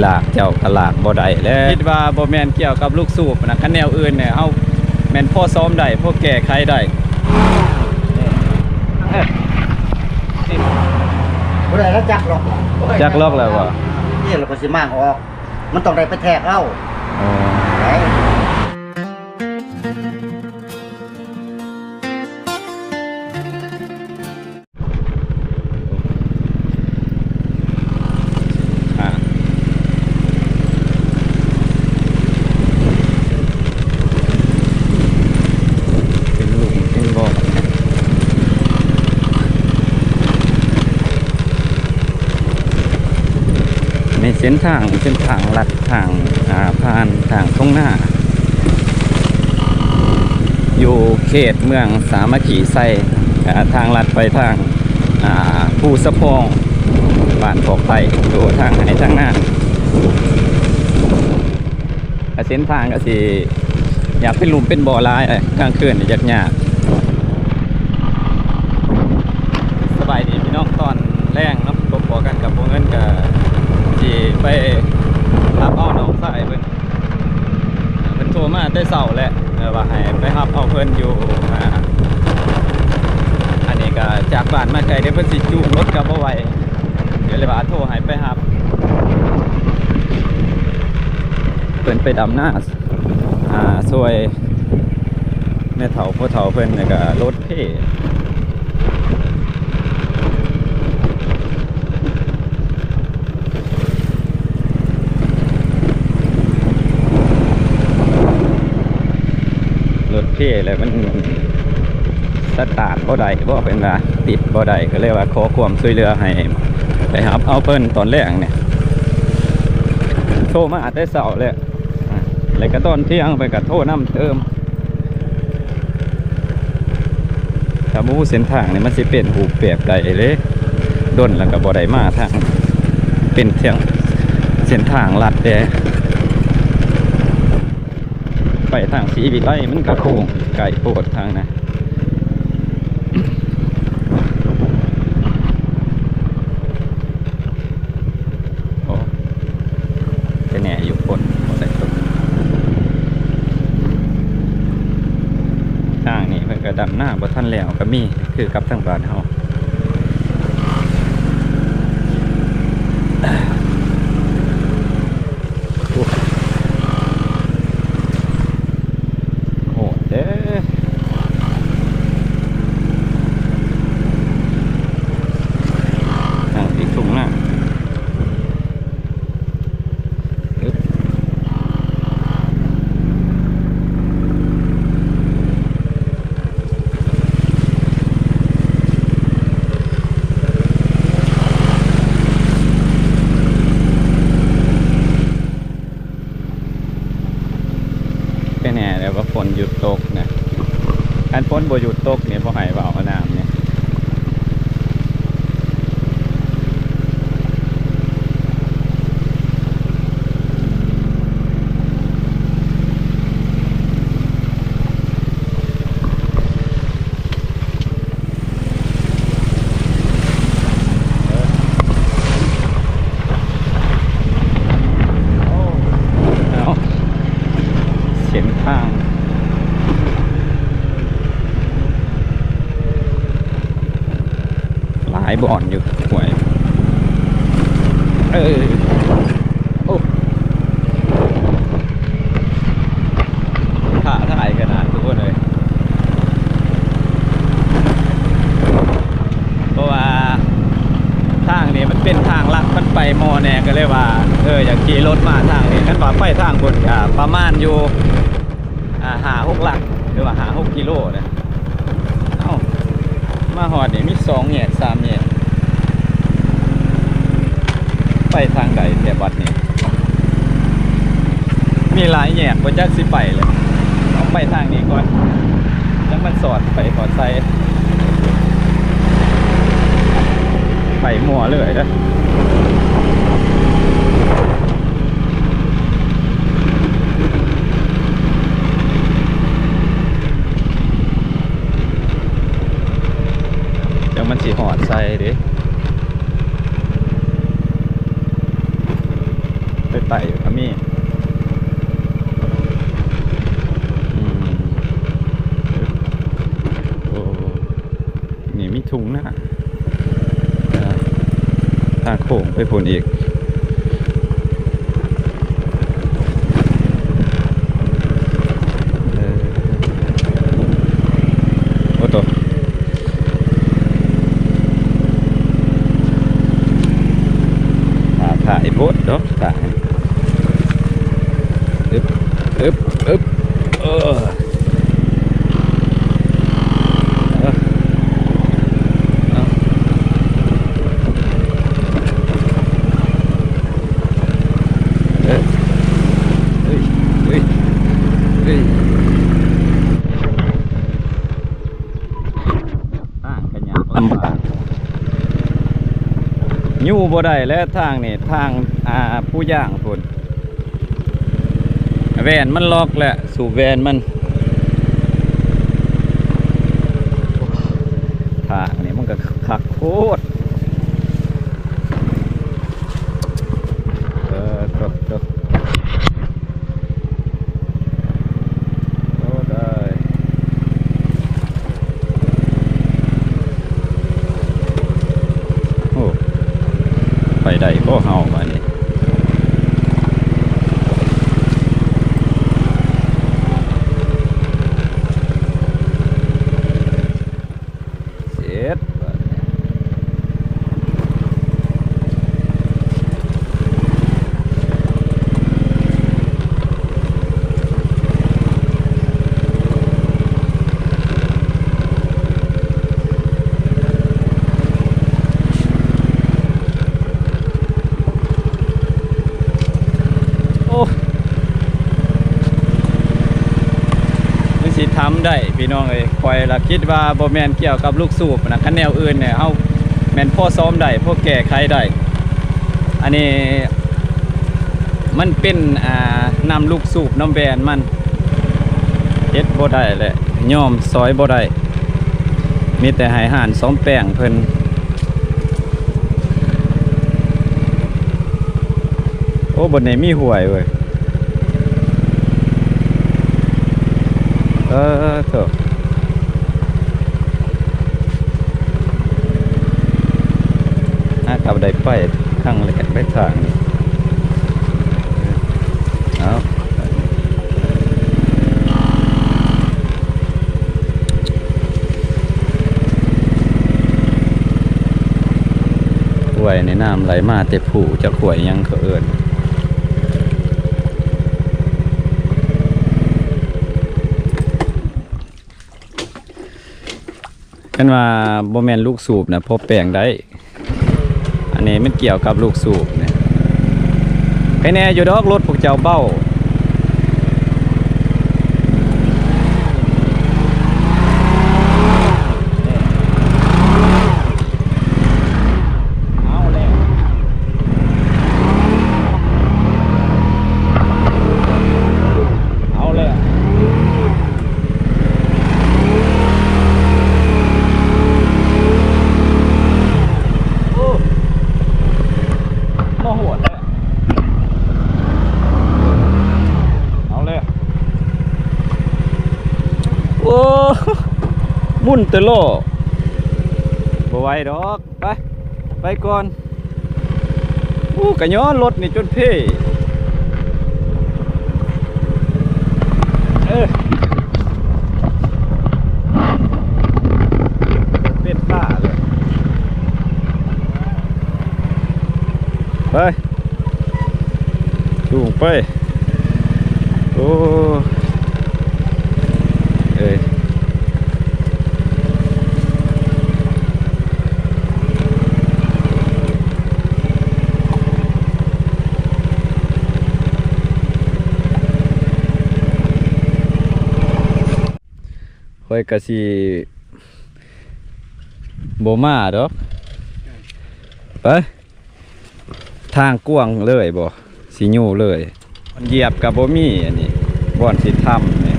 ລາກເຈົ້າກໍລາກບໍ່ໄດ້ແຫຼະ. ຄິດວ່າບໍ່ແມ່ນກ່ຽວກັບລູກສູບນະ, ຄັນແນວອື່ນນີ້ເຮົາແມ່ນພໍສ້ອມໄດ້, ພໍແກ້ໄຂໄດ້. ບໍ່ໄດ້ລະຈັກລັອກ. ຈັກລັອກແລ້ວບໍ່? ນີ້ລະກໍຊິມ້າງອອກ, ມັນຕ້ອງໄດ້ໄປແທກເອົາ. ອໍ. ອ່າ ເປັນຫຼຸມເປັນບໍ່. ໃນເສັ້ນທາງ, ເສັ້ນທາງລັດ ທາງ ອ່າ ຜ່ານທາງທົ່ງນາ ຢູ່ເຂດເມືອງສາມັກຄີໄຊ, ອ່າ ທາງລັດໄປທາງ ອ່າ ພູສະພອງ ບ້ານຄອກໄຜ່ ຢູ່ທາງໄຮ່ທາງນາ. ກະເສັ້ນທາງກະຊິຢາກເປັນຫຼຸມເປັນບໍ່ຫຼາຍ, ກາງຄືນນີ້ຢາກຍາກ. ສະບາຍດີພີ່ນ້ອງ, ຕອນແລງເນາະ ພົບພໍ້ກັນກັບພໍ່ເງິນ, ກະຊິໄປຮັບເອົານ້ອງຊາຍເພິ່ນ. ເພິ່ນໂທມາແຕ່ເຊົ້າແຫຼະ ແບບວ່າໃຫ້ໄປຮັບເອົາເພິ່ນຢູ່ ອ່າ ອັນນີ້ກະຈາກບ້ານມາໄກເດ້, ເພິ່ນຊິຈູງລົດກະບໍ່ໄຫວ, ກໍເລີຍວ່າໂທໃຫ້ໄປຮັບ. ເພິ່ນໄປດຳນາ ອ່າ ຊ່ວຍແມ່ເຖົ້າພໍ່ເຖົ້າເພິ່ນ ແລ້ວກະລົດເພ ລົດເພ ແລ້ວມັນສະຕາດບໍ່ໄດ້ບໍ ເພິ່ນວ່າຕິດບໍ່ໄດ້, ກໍເລີຍວ່າຂໍຄວາມຊ່ວຍເຫຼືອໃຫ້ໄປຮັບເອົາເພິ່ນຕອນແລງນີ້. ໂທມາແຕ່ເຊົ້າແລ້ວ ແລ້ວກໍຕອນທ່ຽງເພິ່ນກໍໂທນຳເຕີມ. ຖ້າບໍ່ຮູ້ເສັ້ນທາງນີ້ມັນຊິເປັນຮູບແບບໃດເດ້, ດົນແລ້ວກໍບໍ່ໄດ້ມາທາງ ເປັນທາງເສັ້ນທາງລັດເດ້. ໄປທາງສີວິໄລມັນກະໂຄ້ງໄກໂພດທາງນະ. ໂອ້ ແຕ່ແນ່ຢູ່ ຝົນບໍ່ໄດ້ຕົກ. ທາງນີ້ເພິ່ນກະດຳນາບໍ່ທັນແລ້ວກະມີ ຄືກັບທາງບ້ານເຮົາ. ໂອ້ ໂຫດເດ້. ທາງຕິດທົ່ງນາ. ແຕ່ແນ່ແລ້ວວ່າຝົນຢຸດຕົກນະ, ຄັນຝົນບໍ່ຢຸດຕົກນີ້ ບໍ່ໃຫ້ເວົ້ານ້ຳນີ້. ເອີ ເອົ້າ ເສັ້ນທາງຫຼາຍບ່ອນຢູ່ ຫ້ວຍ ເອີ ໂອ້ ທ້າທາຍຂະໜາດທຸກຄົນເອີຍ. ເພາະວ່າທາງນີ້ມັນເປັນທາງລັດ ມັນໄປໝໍ່ແດ່ ກໍເລີຍວ່າ ເອີ ຢາກຂີ່ລົດມາທາງນີ້. ຄັນວ່າໄປທາງພຸ້ນກະປະມານຢູ່ ອ່າ ຫ້າຫົກຫຼັກ ຫຼືວ່າຫ້າຫົກກິໂລນະ. ເອົ້າ ມາຮອດນີ້ມີສອງແຍກ ສາມແຍກ ໄປທາງໃດແທ້ບັດນີ້? ມີຫຼາຍແຍກ ບໍ່ຈັກຊິໄປແລ້ວ. ເອົາ ໄປທາງນີ້ກ່ອນ ຈັກມັນສອດໄປຮອດໃສ. ໄປມົ້ວເລີຍເດີ້. ຈັກມັນຊິຮອດໃສເດ້. ແ ໄປກໍມີ ອືມ ໂອ້ ນີ້ມີທົ່ງນາ ອ່າ ທາງໂຄ້ງໄປພຸ້ນອີກ ເອີ ໂອ້ໂຕ ຖ້າຖ່າຍໂພດດອກ ຖ່າຍ ອຶບ ອຶບ ອຶບ ເອີ ເອີ ເອີ ເອີ ເອີ ເອີ ເອີ ທາງກະຍາກລຳບາກ ຢູ່ບໍ່ໄດ້ແຫຼະທາງນີ້ ທາງ ອ່າ ພູຢ້າງພຸ້ນ ແວ່ນມັນລັອກແຫຼະ ສູບແວ່ນມັນ ທາງນີ້ມັນກະຄັກໂພດ ເອີ ໂຕ ໂຕ ໂອ້ ໄດ້ ໂອ້ ໄປໄດ້ບໍ່ເຮົາບາດນີ້ ເສັດບາດນີ້ ໂອ້ ມັນຊິທຳໄດ້ພີ່ນ້ອງເອີຍ ຂ້ອຍລະຄິດວ່າບໍ່ແມ່ນກ່ຽວກັບລູກສູບນະ ຄັນແນວອື່ນນີ້ເຮົາແມ່ນພໍສ້ອມໄດ້ ພໍແກ້ໄຂໄດ້ ອັນນີ້ມັນເປັນ ອ່າ ນຳລູກສູບນຳແວ່ນມັນ ເຮັດບໍ່ໄດ້ແຫຼະ ຍອມຊ່ອຍບໍ່ໄດ້ ມີແຕ່ໃຫ້ຮ້ານສ້ອມແປງເພິ່ນ ໂອ້ ບ່ອນນີ້ມີຫ້ວຍເວີຍ ເອີ ໂທ້ ຫາກະໄດ້ໄປທາງແລກໄປທາງນີ້ ເອົາ ຫ້ວຍນີ້ນ້ຳໄຫຼມາແຕ່ພູ ຈັກຫ້ວຍຫຍັງເຂົາເອີ້ນ ຄັນວ່າບໍ່ແມ່ນລູກສູບນະ ພໍແປງໄດ້ ອັນນີ້ມັນກ່ຽວກັບລູກສູບນີ້ ໃຄແນ່ຢູ່ດອກ ລົດພວກເຈົ້າເບົາ ເອົາແລ້ວ ເອົາແລ້ວ ໂອ້ ມາຮອດແລ້ວ ເອົາແລ້ວ ໂອ້ ໝຸ່ນແຕ່ລໍ້ ບໍ່ໄຫວດອກ ໄປ ໄປກ່ອນ. ໂອ້ ກະຍ້ອນລົດນີ້ຈົນເພ ເອີ ເປັນບ້າເລີຍ ໄປ ສູງໄປ ໂອ້ ເອີຍ. ຂ້ອຍກະຊິບໍ່ມາດອກ ໄປ. ທາງກວ້າງເລີຍບໍ່ ຊິຢູ່ເລີຍ ບ່ອນຢຽບກະບໍ່ມີ ອັນນີ້ບ່ອນຊິທຳນີ້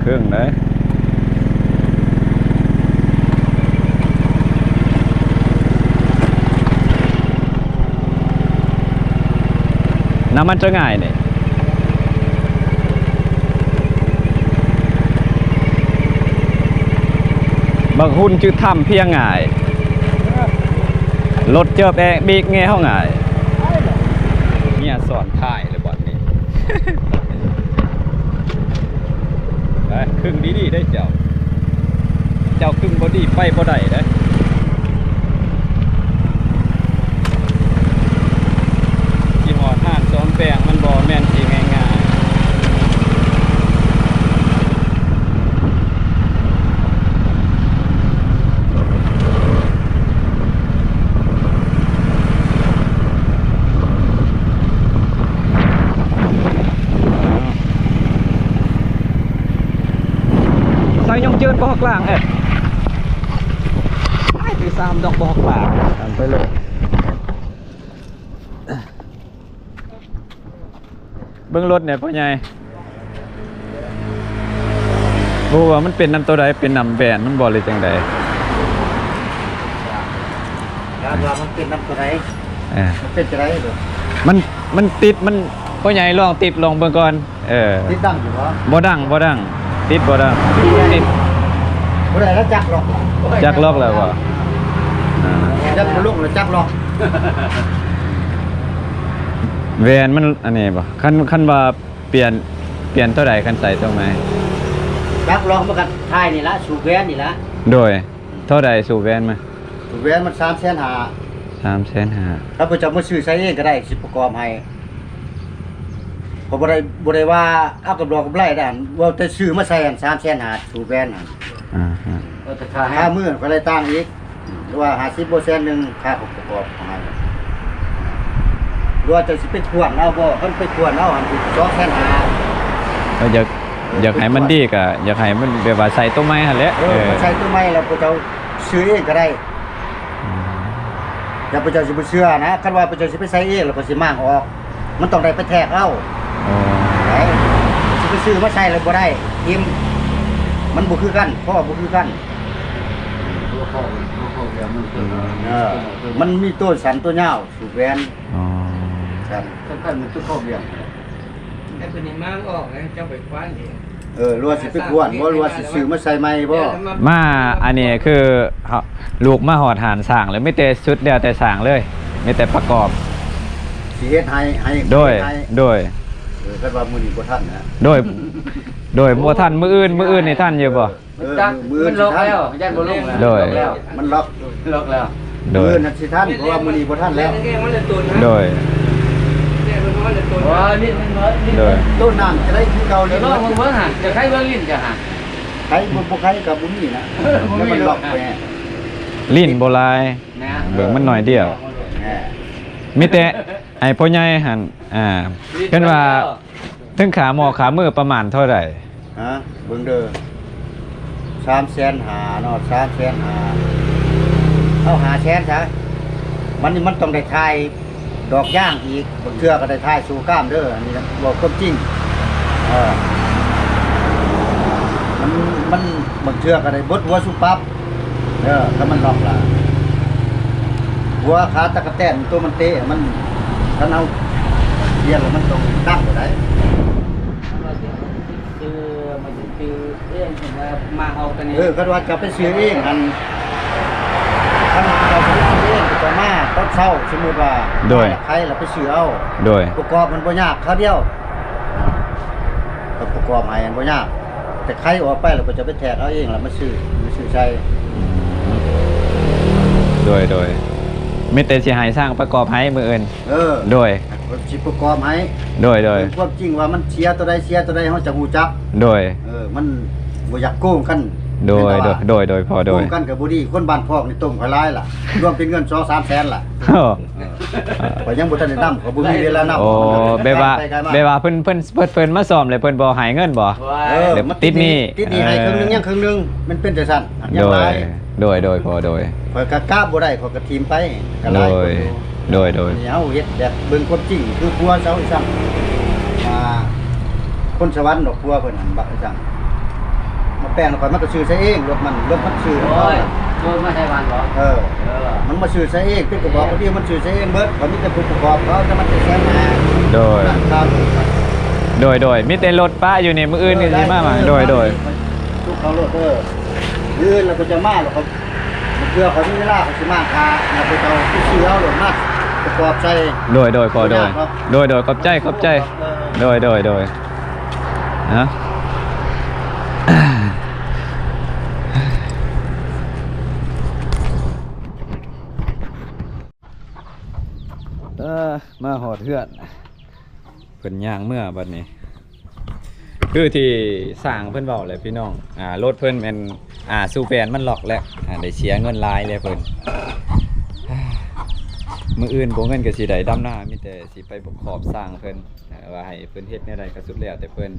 ເຄິ່ງເດ້. ນ້ຳມັນຈະງ່າຍນີ້ ບັກຮຸ່ນຈື່ທຳພຽງງ່າຍ ລົດເຈີບແອກບີກແງ່ເຮົາງ່າຍ ເມຍຊ້ອນທ້າຍເລີຍບັດນີ້ ເອີ ຄຶ່ງດີໆເດ້ເຈົ້າ ເຈົ້າຄຶ່ງບໍ່ດີໄປບໍ່ໄດ້ເດ້. ຊິຮອດຮ້ານສອນແປ້ງມັນບໍ່ແມ່ນຊິງ່າຍໆ. ໃສ່ຍົງເຈີນບໍ່ຮອກລາງແອດ ໄປຕີສາມດອກບໍ່ຮອກລາງ ຕາມໄປເລີຍ. ເບິ່ງລົດແດ່ພໍ່ໃຫຍ່ ບໍ່ຮູ້ວ່າມັນເປັນນຳໂຕໃດ ເປັນນຳແບນມັນບໍ່ ຫຼືຈັ່ງໃດ? ຢ້ານວ່າມັນເປັນນຳໂຕໃດ? ເອີ ມັນເປັນຈັ່ງໃດເດີ? ມັນ ມັນຕິດ ມັນ ພໍ່ໃຫຍ່ລອງຕິດລອງເບິ່ງກ່ອນ. ເອີ ຕິດດັງຢູ່ບໍ່? ບໍ່ດັງ ບໍ່ດັງ ຕິດບໍ່ດັງ ຕິດ ບໍ່ໄດ້ແລ້ວຈັກລັອກ ຈັກລັອກແລ້ວບໍ່? ອ່າ ຈັກບໍ່ລົງແລ້ວຈັກລັອກ ແວ່ນມັນອັນນີ້ບໍ່? ຄັນ ຄັນວ່າປ່ຽນ ປ່ຽນເທົ່າໃດ ຄັນໃສ່ຕົວໃໝ່? ຈັກລັອກມັນກໍຖ່າຍນີ້ລະ ສູບແວ່ນນີ້ລະ. ໂດຍ ເທົ່າໃດສູບແວ່ນມາ? ສູບແວ່ນມັນສາມແສນຫ້າ ສາມແສນຫ້າ ຖ້າພວກເຈົ້າມາຊື້ໃສ່ເອງກໍໄດ້ ຊິປະກອບໃຫ້. ເຂົາບໍ່ໄດ້ ບໍ່ໄດ້ວ່າເອົາກຳດອກກຳໄລດານ ວ່າແຕ່ຊື້ມາໃສ່ຫັ້ນ ສາມແສນຫ້າ ສູບແວ່ນຫັ້ນ ອ່າຮະ ຄ່າມື້ກໍໄດ້ຕ່າງອີກ ຫຼືວ່າຫ້າສິບບໍ່ ແສນໜຶ່ງ ຄ່າເຂົາປະກອບໃຫ້ ຫຼືວ່າເຈົ້າຊິໄປຂວນເອົາບໍ່? ຄັນໄປຂວນເອົາຫັ້ນ ສອງແສນຫ້າ ເອີ ຢາກ ເອີ ຢາກໃຫ້ມັນດີກໍຢາກໃຫ້ມັນແບບວ່າໃສ່ຕົວໃໝ່ຫັ້ນແຫຼະ ເອີ ເອີ ໃສ່ຕົວໃໝ່ແລ້ວພວກເຈົ້າຊື້ເອງກໍໄດ້. ອືມ ຢ່າພວກເຈົ້າຊິບໍ່ເຊື່ອນະ ຄັນວ່າພວກເຈົ້າຊິໄປໃສ່ເອງແລ້ວກໍຊິມ້າງອອກ ມັນຕ້ອງໄດ້ໄປແທກເອົາ. ອໍ ໄດ້ ຊິໄປຊື້ມາໃສ່ແລ້ວບໍ່ໄດ້ ຖິ້ມ ມັນບໍ່ຄືກັນ ຂໍ້ບໍ່ຄືກັນ ຕົວຂໍ້ ຕົວຂໍ້ແບບມັນ ເອີ ເອີ ມັນມີໂຕສັ້ນໂຕຍາວ ສູບແວ່ນ. ອໍ ຊັ້ນ ສຳຄັນມັນຕົວຂໍ້ແບບ ໃຫ້ເພິ່ນໃຫ້ມ້າງອອກ ໃຫ້ເຈົ້າໄປຄວານເອງ. ເອີ ຫຼືວ່າຊິໄປກວນບໍ່ ຫຼືວ່າຊິຊື້ມາໃສ່ໃໝ່ບໍ່? ມາ ອັນນີ້ຄືເຮົາ ລູກມາຮອດຮ້ານຊ່າງແລ້ວ ມີແຕ່ສຸດແລ້ວແຕ່ຊ່າງເລີຍ ມີແຕ່ປະກອບ ຊິເຮັດໃຫ້ ໃຫ້ ໂດຍ ເຮັດໃຫ້ ໂດຍ ເອີ ຄັນວ່າມື້ນີ້ບໍ່ທັນນະ ໂດຍ ໂດຍ ບໍ່ທັນ ມື້ອື່ນ ມື້ອື່ນນີ້ທັນຢູ່ບໍ່? ເອີ ມື້ ມື້ອື່ນຊິທັນ ມັນລັອກແລ້ວ ຢ້ານບໍ່ລົງແລ້ວ ໂດຍ ລັອກແລ້ວ ມັນລັອກ ລັອກແລ້ວ ໂດຍ ມື້ອື່ນຫັ້ນຊິທັນ ເພາະວ່າມື້ນີ້ບໍ່ທັນແລ້ວ ໂດຍ ໂອ້ ນີ້ມັນເໝິດ ໂດຍ ໂຕນ້ຳຈະໄດ້ຄືເກົ່າເລີຍ ລອງເບິ່ງຫັ້ນ ຈະໄຄເບິ່ງ ຫຼິ້ນຈະຫາ ໄຄບໍ່ ບໍ່ໄຄກໍບໍ່ມີນະ ມັນລັອກແປ ຫຼິ້ນບໍ່ຫຼາຍ ເບິ່ງມັນໜ້ອຍດຽວ ມີແຕ່ໃຫ້ພໍ່ໃຫຍ່ຫັ້ນ ອ່າ ເຫັນວ່າ ເຖິງຄ່າໝໍ້ຄ່າມືປະມານເທົ່າໃດ? ຮະ ເບິ່ງເດີ ສາມແສນຫ້າເນາະ ສາມແສນຫ້າ ເອົາຫ້າແສນຊະ ມັນ ມັນຕ້ອງໄດ້ຖ່າຍດອກຢາງອີກ ບາງເທື່ອກໍໄດ້ຖ່າຍໂຊກ້າມເດີ ອັນນີ້ເວົ້າຄວາມຈິງ ເອີ ມັນ ມັນ ບາງເທື່ອກໍໄດ້ບົດຫົວສຸປັບ ເອີ ຖ້າມັນລັອກລະ ຫົວຂາຕັກກະແຕນຕົວມັນເຕະ ມັນ ຄັນເຮົາລຽນລະມັນຕ້ອງດັງບໍ່ໄດ້ ມັນຊິເອົາຊື່ ມັນຊິຊື່ເອງ ມາເອົາກັນນີ້ ເອີ ຄັນວ່າຈະໄປຊື້ເອງຫັ້ນ ຄັນເຈົ້າຊິໄປຊື້ເອງ ກໍມາຕອນເຊົ້າ ສົມມຸດວ່າ ໂດຍ ມາລະໄຄລະໄປຊື້ເອົາ ໂດຍ ປະກອບມັນບໍ່ຍາກ ຄາວດຽວ ປະກອບໃຫ້ບໍ່ຍາກ ແຕ່ໄຄອອກໄປແລ້ວກໍຈະໄປແທກເອົາເອງ ແລ້ວມາຊື້ ມາຊື້ໃສ່ ອືມ ໂດຍ ໂດຍ ມີແຕ່ຊິໃຫ້ຊ່າງປະກອບໃຫ້ມື້ອື່ນ ເອີ ໂດຍ ຊິປະກອບໃຫ້ ໂດຍ ໂດຍ ຄວາມຈິງວ່າມັນເສຍຕົວໃດ ເສຍຕົວໃດ ເຮົາຈະຮູ້ຈັກ ໂດຍ ເອີ ມັນບໍ່ຢາກໂກງກັນ ໂດຍ ໂດຍ ໂດຍ ໂດຍ ພໍ່ ໂດຍ ໂກງກັນກໍບໍ່ດີ ຄົນບ້ານຄອກນີ້ຕົ້ມຂ້ອຍຫຼາຍລະ ລວມເປັນເງິນສອງສາມແສນລະ ໂອ້ ເອີ ຂ້ອຍຍັງບໍ່ທັນໄດ້ນຳ ຂ້ອຍບໍ່ມີເວລານຳ ໂອ້ ແບບວ່າ ແບບວ່າເພິ່ນ ເພິ່ນ ເພິ່ນ ເພິ່ນມາສ້ອມແລ້ວເພິ່ນບໍ່ໃຫ້ເງິນບໍ່? ເອີ ແບບຕິດໜີ້ ຕິດໜີ້ໃຫ້ເຄິ່ງໜຶ່ງ ຍັງເຄິ່ງໜຶ່ງ ມັນເປັນຈັ່ງຊັ້ນ ຍັງຫຼາຍ ໂດຍ ໂດຍ ໂດຍ ພໍ່ ໂດຍ ຂ້ອຍກໍກະບໍ່ໄດ້ ຂ້ອຍກໍຖິ້ມໄປ ກໍຫຼາຍຄົນຢູ່ ໂດຍ ໂດຍ ໂດຍ ເຮົາເຮັດແບບເບິ່ງຄວາມຈິງ ຄືຜົວເຂົາອີ່ສັງ ອ່າ ຄົນສະຫວັນດອກ ຜົວເພິ່ນຫັ້ນ ບັກອີ່ສັງ ມາແປງແລ້ວ ຂ້ອຍມັນກໍຊື້ໃສ່ເອງ ລົດມັນ ລົດມັນຊື້ ໂອ້ຍ ໂດຍ ມາໃສ່ບ້ານບໍ່? ເອີ ເອີ ມັນມາຊື້ໃສ່ເອງ ເປັນກະບອກ ເອີ ທີ່ມັນຊື້ໃສ່ເອງເບິດ ເຂົາມີແຕ່ຜູ້ປະກອບເຂົາ ແຕ່ມັນຈະໃສ່ມາ ໂດຍ ນັ້ນ ໂດຍ ໂດຍ ມີແຕ່ລົດປະຢູ່ນີ້ ມື້ອື່ນນີ້ຊິມາ ເອີ ໂດຍ ໂດຍ ທຸກເຂົາໂລດ ເອີ ມື້ອື່ນແລ້ວກໍຈະມາ ແລ້ວກໍເພື່ອເຂົາມີເວລາ ເຂົາຊິມາຫາ ແລ້ວກໍເຈົ້າຊິຊື້ເອົາໂລດ ມາປະກອບໃສ່ ໂດຍ ໂດຍ ພໍ ໂດຍ ໂດຍ ໂດຍ ຂອບໃຈ ຂອບໃຈ ເອີ ໂດຍ ໂດຍ ໂດຍ ນະ ເອີ ມາຮອດເຮືອນ ເພິ່ນຍ່າງເມືອບັດນີ້ ຄືທີ່ຊ່າງເພິ່ນເວົ້າແຫຼະພີ່ນ້ອງ ອ່າ ລົດເພິ່ນແມ່ນ ອ່າ ຊູແປນມັນລັອກແລ້ວ ອ່າ ໄດ້ເສຍເງິນຫຼາຍແລ້ວເພິ່ນ ມື້ອື່ນບໍ່ເງິນກໍຊິໄດ້ດຳນາ ມີແຕ່ຊິໄປບອກຂອບຊ່າງເພິ່ນ ອ່າ ວ່າໃຫ້ເພິ່ນເຮັດແນວໃດກໍສຸດແລ້ວແຕ່ເພິ່ນ